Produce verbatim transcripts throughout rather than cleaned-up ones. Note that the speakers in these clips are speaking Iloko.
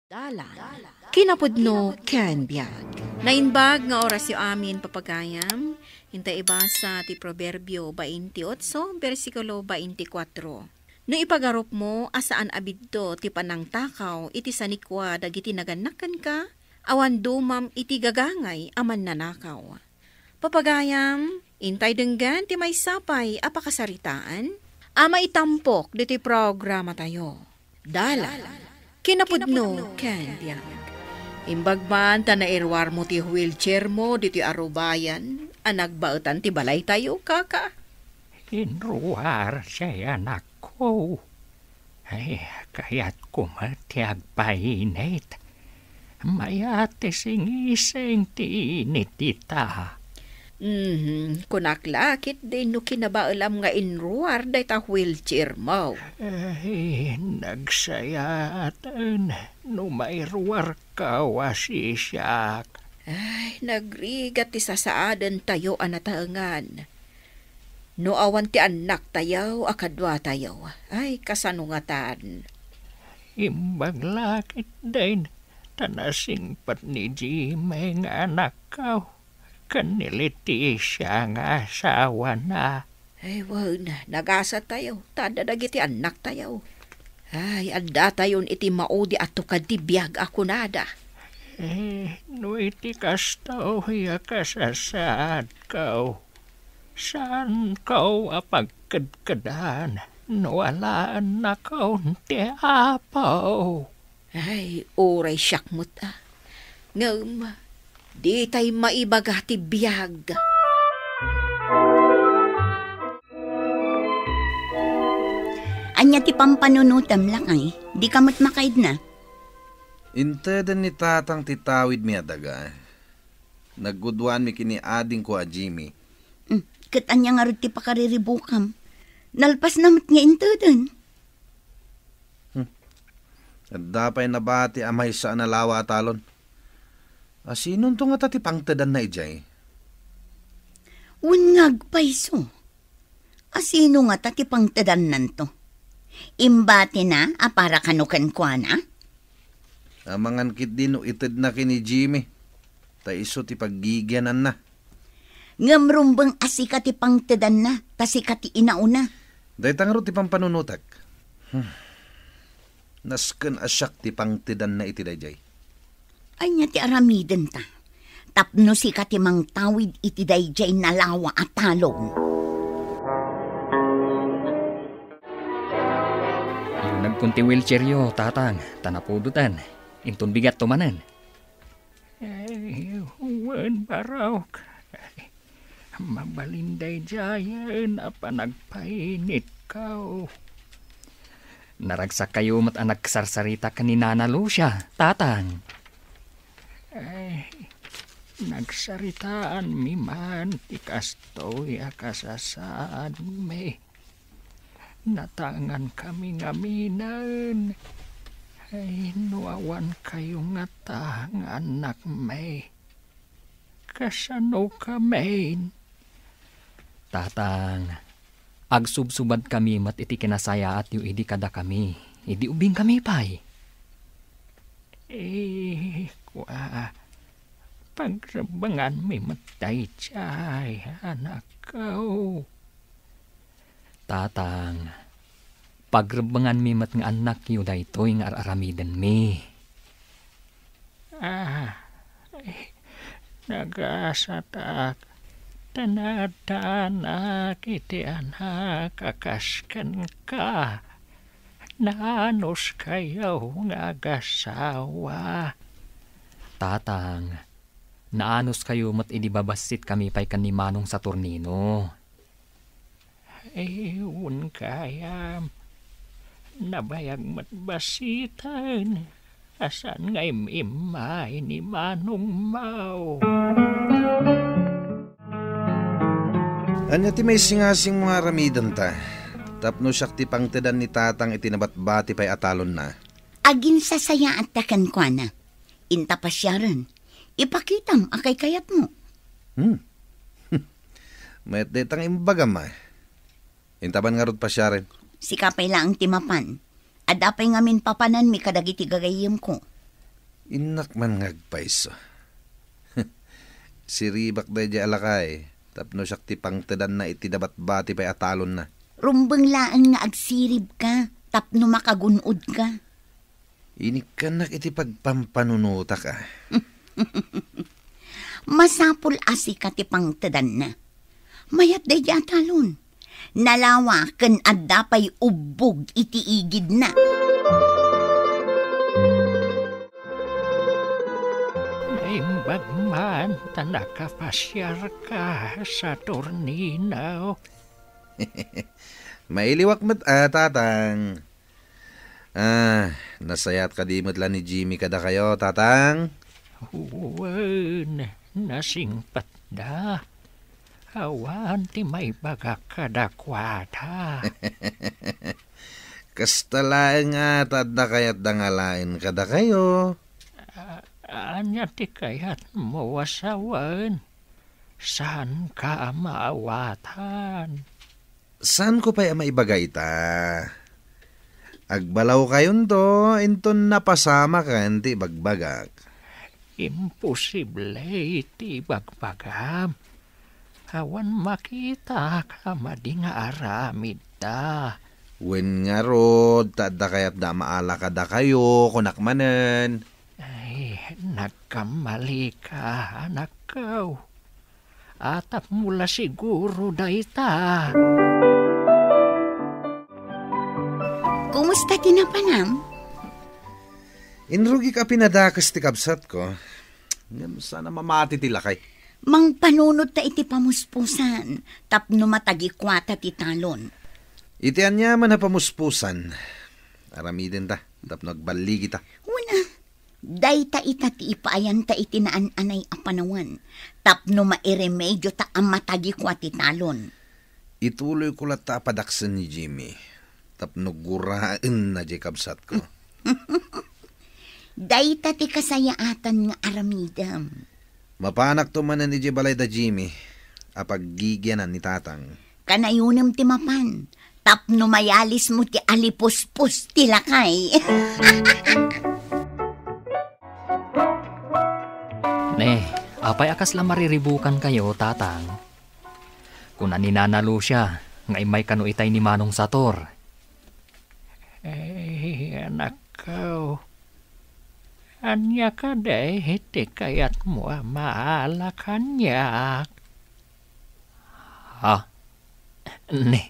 Dalan. Kinapudno ken biag. Naimbag nga orasyo amin, papagayam. Inta ibasa ti Proverbio twenty-eight, bersikulo twenty-four. No ipagarupmo a saan a bidto ti panangtakaw iti sanikua dagiti nagannak kenka, awan dumam iti gagangay a mannanakaw. Papagayam, intay denggen ti maysa pay a pakasaritaan a maitampok ditoy programatayo. Dalan, kinapudno ken biag. Imbag man ta nairuarmo ti wheelchairmo ditoy arubayan a nagbaetan ti balaytayo, kaka. Inruar, say anakko. Ay, kayatko met ti agpainit. Mayat ti singising ti init ita. Mhm, kunak la ketdi no kinabaelam nga inruar dayta wheelchairmo. Ay, nagsayaaten no mairuarkaw a sisiak. Ay, nagrigat ti sasaadentayo a nataengan. No awan ti annaktayo a kaduatayo, ay, kasano ngatan? Imbag la ketdin ta nasingpet ni Jimmy nga anakko ken ni Leticia nga asawana. Ay, wen, nagasatayo, ta adda dagiti annaktayo. Ay, addatayon iti maudi a tukad ti biag a kunada. Eh, no iti kastoy a kasasaadko, saanko a pagkedkedan no alaennakon ti Apo? Ay, uray siak met, a. Ngem, ditay maibaga ti biag. Ania ti pampanunotem, lakay? Dika met makaidna? Inteden ni Tatang ti tawidmi a daga. Naggudwanmi ken ni adingko a Jimmy. Mm, ket ania ngarud ti pakariribukam? Nalpasna met nga inteden. Hmm. Adda pay nabati a maysa a nalawa a talon. Asinonto ngata ti pangtedanna idiay? Wen nga agpayso. Asino ngata ti pangtedannanto? Imbatina a para kano kenkuana? Amangan ketdi no itedna ken ni Jimmy, ta isu ti paggigiananna. Ngem rumbeng a sika ti pangtedanna, ta sika ti inauna. Dayta ngarud ti pampanunotek. Hmm. Nasken a siak ti pangtedanna iti daydiay. Ania ti aramidenta? Tapno sika ti mangtawid iti daydiay nalawa a talon. Iunagkon ti wheelchairyo, Tatang, ta napudotan. Inton bigatto manen. Ay, wen, barok. Mabalin daydiayen a panagpainitko. Naragsakkayo met a nagsarsarita ken ni Nana Lucia, Tatang. Ay, nagsaritaanmi man ti kastoy a kasasaadmi. Natangankami ngaminen. Ay, no awan kayo ngata nga annakmi, kasano kamin? Tatang, agsubsubadkami met iti kinasayaatyo idi kadakami, idi ubingkami pay. Eh, kua, pagrebbenganmi met daydiay, anakko. Tatang, pagrebbenganmi met nga annakyo daytoy nga ar-aramidenmi. Ah, nagasatak, ta naaddaanak iti anak a kas kenka. Naanuskayo nga agasawa. Tatang, naanuskayo met idi babassit kami pay ken ni Manong Saturnino. Ay, wen gayam. Nabayag met bassiten a saan nga im-immay ni manongmo. Ania ti maisingasingmo nga aramidenta tapno siak ti pangtedan ni Tatang iti nabatbati pay a talonna? Aginsasayaatta kenkuana. Inta pasiaren, ipakitam a kaykayatmo. Hmm. Mayat dayta nga imbagam, a. Inta man ngarud pasiaren. Sika pay laeng ti mapan. Adda pay ngamin papananmi kadagiti gagayyemko. Innak man nga agpayso. Siribak daydiay a lakay, tapno siak ti pangtedanna iti nabatbati pay a talonna. Rumbeng laeng nga agsiribka tapno makagun-odka. Inikkannak iti pagpampanunotak, a. Masapul a sika ti pangtedanna. Mayat daydiay a talon. Nalawa ken adda pay ubbog iti igidna. Naimbag man ta nakapasiarka, Saturnino. Mailiwak met, a, Tatang. A, nasayaat kadi met la ni Jimmy kadakayo, Tatang? Wen, nasingpetda. Awan ti maibagak kadakuada. Kasta laeng a ta adda kayatda nga alaen kadakayo. A-, ania ti kayatmo a sawen? Saanka a maawatan? Saanko pay a maibaga ita. Agbalawkayonto, inton napasamaken ti ibagbagak. Imposible ti ibagbagam. Awan makitak a madi nga aramidda. Wen ngarud, ta adda kayatda a maala kadakayo, kunak manen. Ay, nagkammalika, anakko. Atapmo la siguro dayta. Kumusta ti napanam? Inrugik a pinadakes ti kabsatko. Ngem saan a mamati ti lakay. Mangpanunodta iti pamuspusan tapno matagikuata ti talon. Iti aniaman a pamuspusan, aramidenta tapno agballigita. Wen a, dayta ita ti ipaayanta iti naan-anay a panawen tapno mairemediota a matagikua ti talon. Ituloyko latta a padaksen ni Jimmy tapno guraenna diay kabsatko. Dayta ti kasayaatan nga aramidem. Mapanakto manen idiay balay da Jimmy a paggigianan ni Tatang. Kanayonem ti mapan tapno mayalismo ti alipuspos ti lakay. Ne, apay a kasla mariribukankayo, Tatang? Kuna ni Nana Lucia nga immay kano itay ni Manong Sator. Ay, anakko, ania kadi ti kayatmo a maala kaniak? Ha? Ne,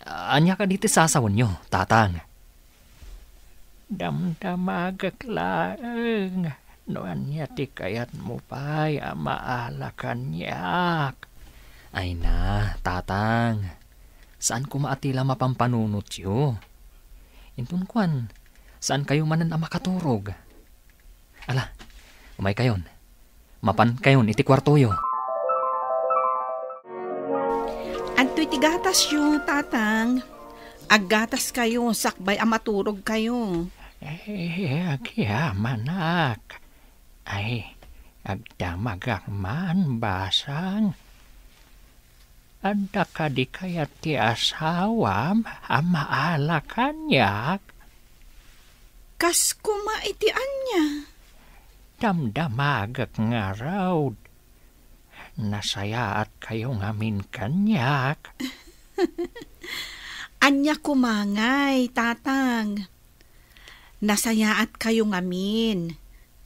ania kadi ti sasawenyo, Tatang? Damdamagek laeng no ania ti kayatmo pay a maala kaniak. Ay na, Tatang. Saan koma a ti la mapampanunotyo. Inton kuan, saankayo manen a makaturog. Ala, umaykayon. Mapankayon iti kuartoyo. Adtoy ti gatasyo, Tatang. Aggataskayo sakbay a maturogkayo. Eh, agyamanak. Ay, agdamagak man, basang. Adda kadi kayat ti asawam a maala kaniak? Kas koma iti ania? Damdamagek ngarud. Nasayaatkayo ngamin kaniak. Ania koma ngay, Tatang? Nasayaatkayo ngamin.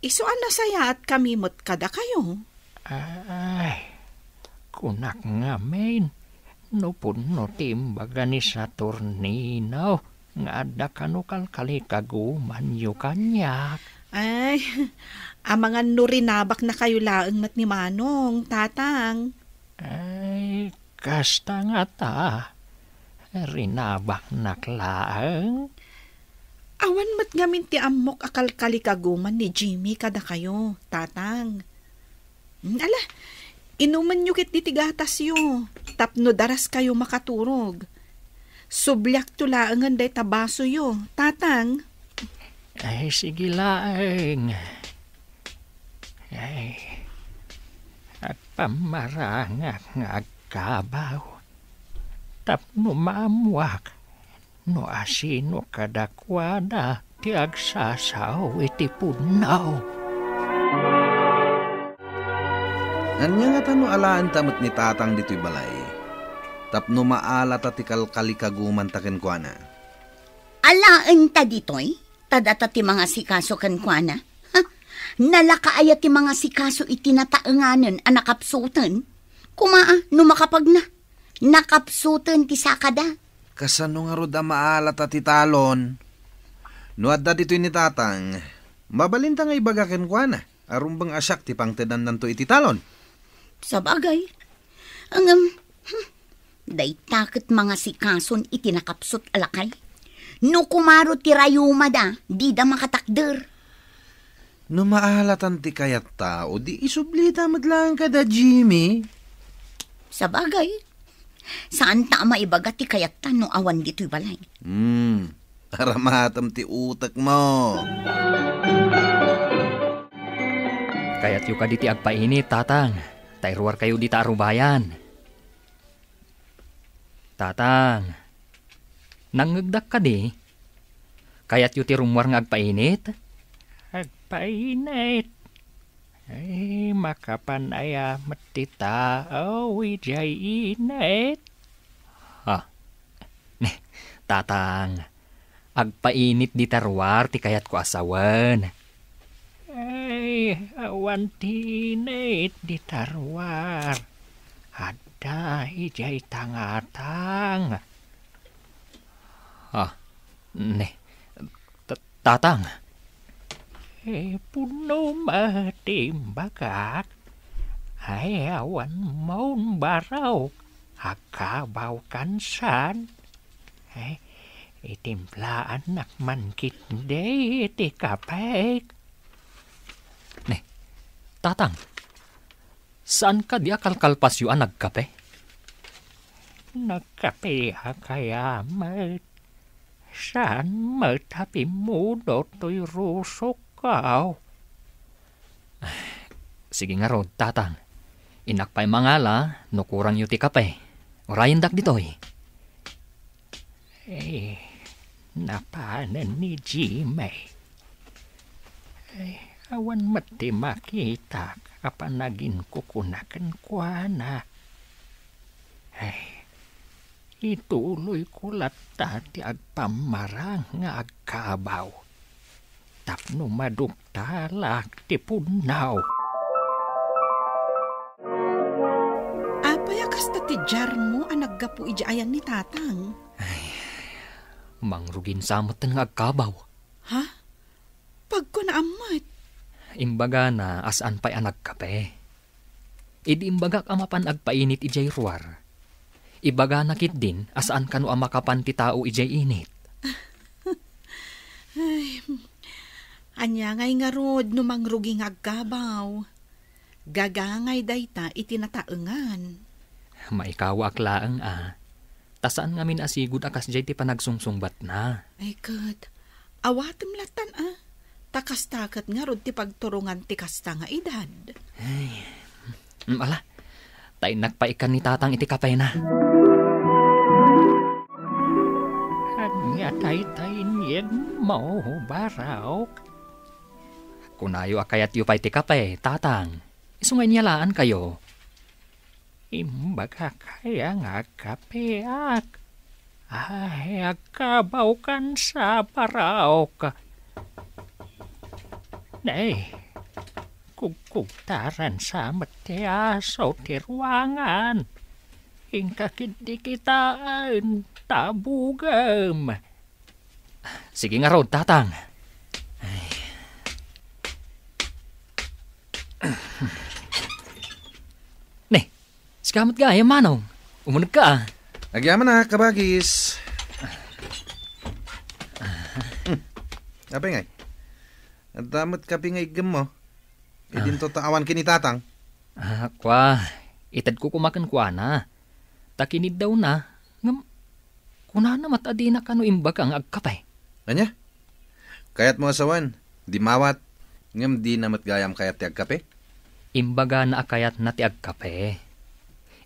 Isu a nasayaatkami met kadakayo. Ay, kunak ngamin, no pudno ti imbaga ni Saturnino nga adda kano kalkalikagumanyo kaniak. Ay, amangan no rinabaknakayo laeng met ni Manong, Tatang. Ay, kasta ngata, rinabaknak laeng. Awan met ngamin ti ammok a kalkalikaguman ni Jimmy kadakayo, Tatang. Hmm, ala, inumenyo ketdi ti gatasyo, tapno daraskayo makaturog. Subliakto laengen dayta basoyo, Tatang. Ay, sige laeng. Ay, agpammarangak nga agkabaw tapno maammuak no asino kadakuada ti agsasao iti pudno. Ania ngata no alaenta met ni Tatang ditoy balay? Tapno maalata ti kalkalikagumanta kenkuana. Alaenta ditoy? Ta data ti mangasikaso kenkuana? Ha? Nalaka aya ti mangasikaso iti nataenganen a nakapsuten? Koma a, no makapagna, nakapsuten ti sakada. Kasano ngarud a maalata ti talon? No adda ditoy ni Tatang, mabalinta nga ibaga kenkuana a rumbeng a siak ti pangtedannanto iti talon. Sabagay. Ngem, hmm, dayta ket mangasikason iti nakapsut a lakay. No kumaro ti rayumada, dida makatakder. No maalatan ti kayatta, o di isublita met laeng kada Jimmy. Sabagay, saanta a maibaga ti kayatta no awan ditoy balay. Hmm, aramatem ti utekmo. Kayatyo kadi ti agpainit, Tatang, ta iruarkayo dita a rubayan. Tatang, nangngegdak kadi? Kayatyo ti rummuar nga agpainit? Agpainit? Ay, makapan aya met ti tao idiay init? Ah, ne, Tatang, agpainit dita ruar ti kayatko a sawen. Ay, awan ti init dita ruar. Adda idiay tangatang. Ah, ne. Ta-, Tatang. Eh, pudno met ti imbagak. Ay, awan maun barok. Agkabaw kansan. Eh, itimplaannak man ketdi ti kapek. Ne, Tatang, saan kadi a kalkalpasyo a nagkape? Nagkape a kaya met. Saan met a pimmudot toy rusokko? Sige ngarud, Tatang. Innak pay mangala no kurangyo ti kape. Urayendak ditoy. Eh, napanen ni Jimmy. Eh, awan met ti makitak a panaginkukuna kenkuana. Eh, ituloyko latta ti agpammarang nga agkabaw tapno maduktalak ti pudno. Apay a kasta ti diarmo a naggapu idiay ayan ni Tatang? Ay, mangrugin sa metten nga agkabaw. Ha? Pagkunaam met? Imbagana a saan pay a nagkape. Idi imbagak a mapan agpainit idiay ruar, ibagana ketdin a saan kano a makapan ti tao idiay init. Ay, ania ngay ngarud no mangrugi nga agkabaw? Gagangay dayta iti nataengan. Maikawaak laeng a, ta saan ngamin a sigud a kasdiay ti panagsungsungbatna. Ay ket, awatem lattan a, ta kasta ket ngarud ti pagturongan ti kasta nga edad. Ay, mm, ala, ta innak pay ikkan ni Tatang iti kapena. Ania dayta inyegmo, barok? Kunayo a kayatyo pay ti kape, Tatang. Isu nga inyalaankayo. Imbagak aya nga agkapeak? Ay, agkabawkan sa barok. Nay, kugkugtaran sa met ti aso ti ruangan. Inka ketdi kitaen ta bugem. Sige ngarud, Tatang. Ay. Ne, sika met gayam, Manong. Umuneg ka, a. Agyamanak, kabagis. Hmm. Apay ngay? Adda met kape nga iggemmo? Idinto ta awan ken ni Tatang. Ah, kua, itedko koma kenkuana. Ta kiniddawna, ngem kunana met a dina kano imbaga nga agkape. Ania? Kayatmo a sawen, dimmawat, ngem dina met gayam kayat ti agkape? Imbagana a kayatna ti agkape.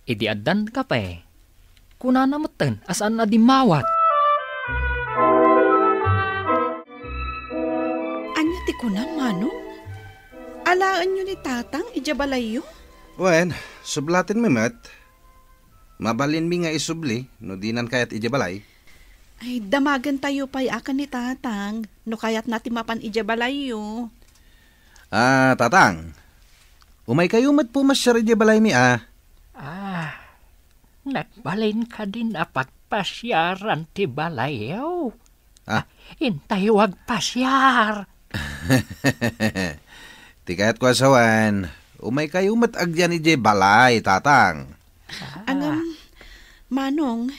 Idi addan kape, kunana metten a saan a dimmawat. Ania ni Tatang idiay balayyo? Wen, sublatenmi met. Mabalinmi nga isubli no dinan kayat idiay balay. Ay, damagentayo pay a ken ni Tatang no kayatna ti mapan idiay balayyo. Ah, Tatang, umaykayo met pumasiar idiay balaymi, a. Ah, nagbalin kadin a pagpasiaran ti balayyo? Ah. Intayo agpasiar. Ti kayatko a sawen, umaykayo met agyan idiay balay, Tatang. Ah. Ngem, Manong,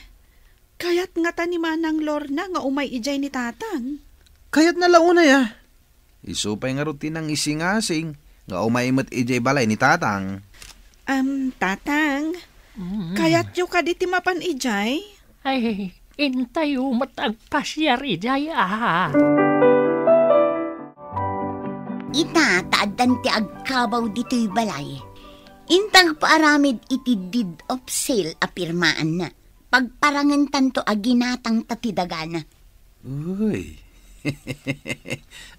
kayat ngata ni Manang Lorna nga umay idiay ni Tatang? Kayatna la unay, a. Isu pay ngarud ti nangisingasing nga umay met idiay balay ni Tatang. Am, Tatang, mm, kayatyo kadi ti mapan idiay? Ay, intayo met agpasiar idiay, a. Ita, ta addan ti agkabaw ditoy balay. Inta agpaaramid iti deed of sale a pirmaanna. Pagparangentanto a ginatangta ti dagana. Uy.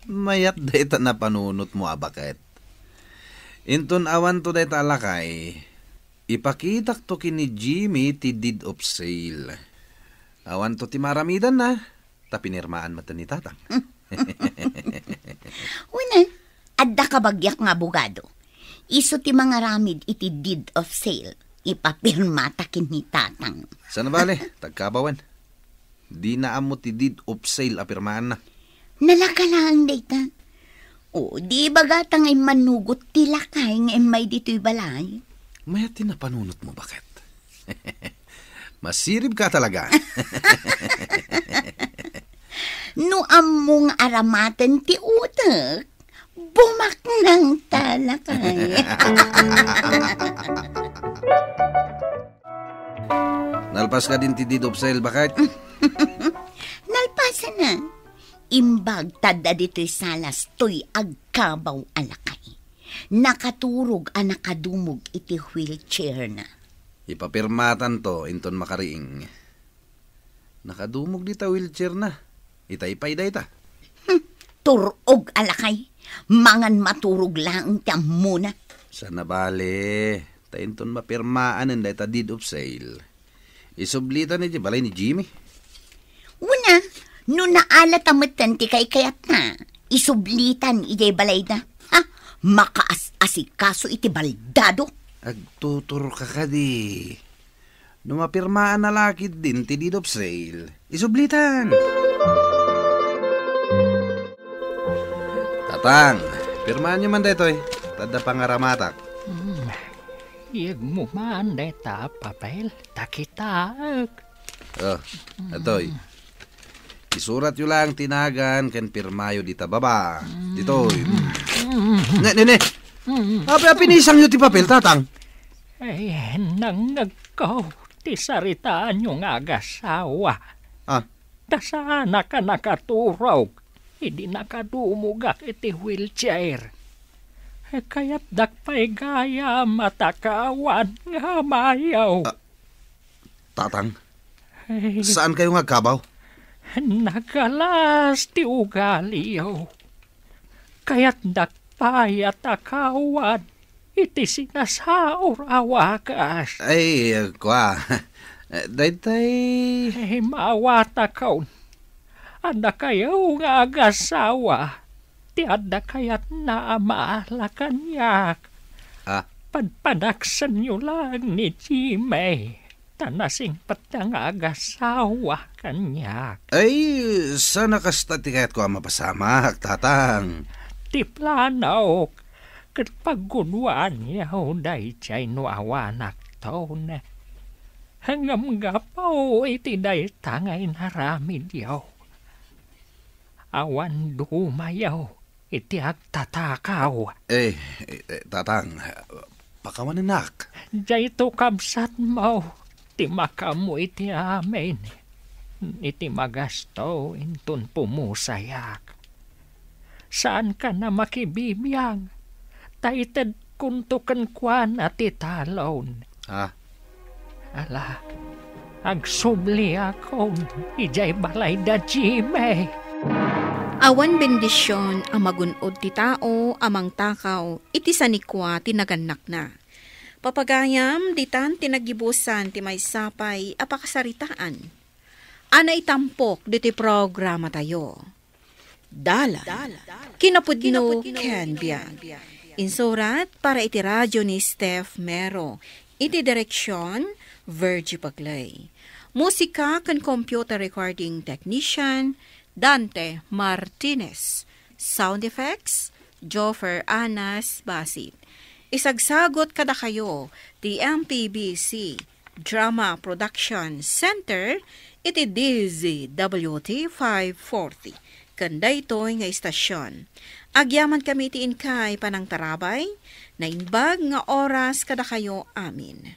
Mayat dayta napanunotmo a baket. Inton awanto dayta a lakay, ipakitakto ken ni Jimmy ti deed of sale. Awanto ti maaramidanna, ta pinirmaan met ni Tatang. Wen, adda kabagiak nga abogado. Isu ti mangaramid iti deed of sale. Ipapirmata ken ni Tatang. Sana bale, tagkabawen. Dina ammo ti deed of sale a pirmaanna. Nalaka laeng dayta. O, di ibagata nga immanugot ti lakay nga immay ditoy balay. Mayat ti napanunotmo, baket. Masiribka talaga. No ammo nga aramaten ti utek, bumaknang ta lakay. Nalpas kadin ti deed of sale, baket? Nalpasen a. Imbag ta adda ditoy salas toy agkabaw a lakay. Nakaturog a nakadumog iti wheelchairna. Ipapirmatanto inton makariing. Nakadumog dita wheelchairna. Itay pay dayta. Hmm, tur-og a lakay. Mangan maturog laeng ti ammona. Sana bale, ta inton mapirmaanen dayta deed of sale, isublitan idiay balay ni Jimmy. Wen a, no naalata metten ti kaykayatna, isublitan idiay balayda. Ha? Makaas-asikaso iti baldado. Agtuturka kadi. No mapirmaanna la ketdin ti deed of sale, isublitan. Tatang, pirmaanyo man daytoy, ta adda pangaramatak. Hmm. Iyegmo man dayta a papel, ta kitaek. O, daytoy. Isuratyo laeng ti nagan ken pirmayo dita baba. Ditoy. Mm. Mm. Ne, ne, ne. Mm. Api, api, nisangyo ti papel, Tatang. Ay, nangngegko ti saritaanyo nga agasawa. Ah. Ta saanak a nakaturog idi nakadumogak iti wheelchair. Kayatdak pay gayam a takaawan nga amayo. Ah, Tatang, ay, saankayo nga agkabaw? Nagalas ti ugaliyo. Kayatdak pay a takaawan iti sinasaur a wagas. Ay, kua, daytay. Ay, maawatakon. Adda kayo nga agasawa. Ti adda kayatna a maala kaniak. Ah. Padpadaksenyo laeng ni Jimmy, ta nasingpetna nga agasawa kaniak. Ay, saan a kasta ti kayatko a mapasamak, Tatang? Ti planok, ket paggunwaanyo daydiay no awanakton. Ngem gapu iti dayta nga inaramidyo, awan dumayo iti agtatakaw. Eh, eh, eh, Tatang, pakawanennak. Dayto kabsatmo ti makaammo iti amin, iti magasto inton pumusayak. Saankan a makibibiang, ta itedkonto kenkuana ti talon. Ah. Ala, agsubliakon idiay balay da Jimmy. Awan bendision a magun-od ti tao a mangtakaw iti sanikua ti nagannakna. Papagayam, ditan ti naggibusan ti maysa pay a pakasaritaan a naitampok ditoy programatayo. Dalan, kinapudno ken biag. Insurat para iti radio ni Steph Mero. Iti direksion, Virgie Paglay. Musika ken computer recording technician, Dante Martinez. Sound effects, Joffer Anas Basit. Isagsagot kadakayo ti M P B C Drama Production Center iti D Z W T five forty. Ken daytoy nga istasion, agyaman kami iti inkay panangtarabay, naimbag nga oras kadakayo amin.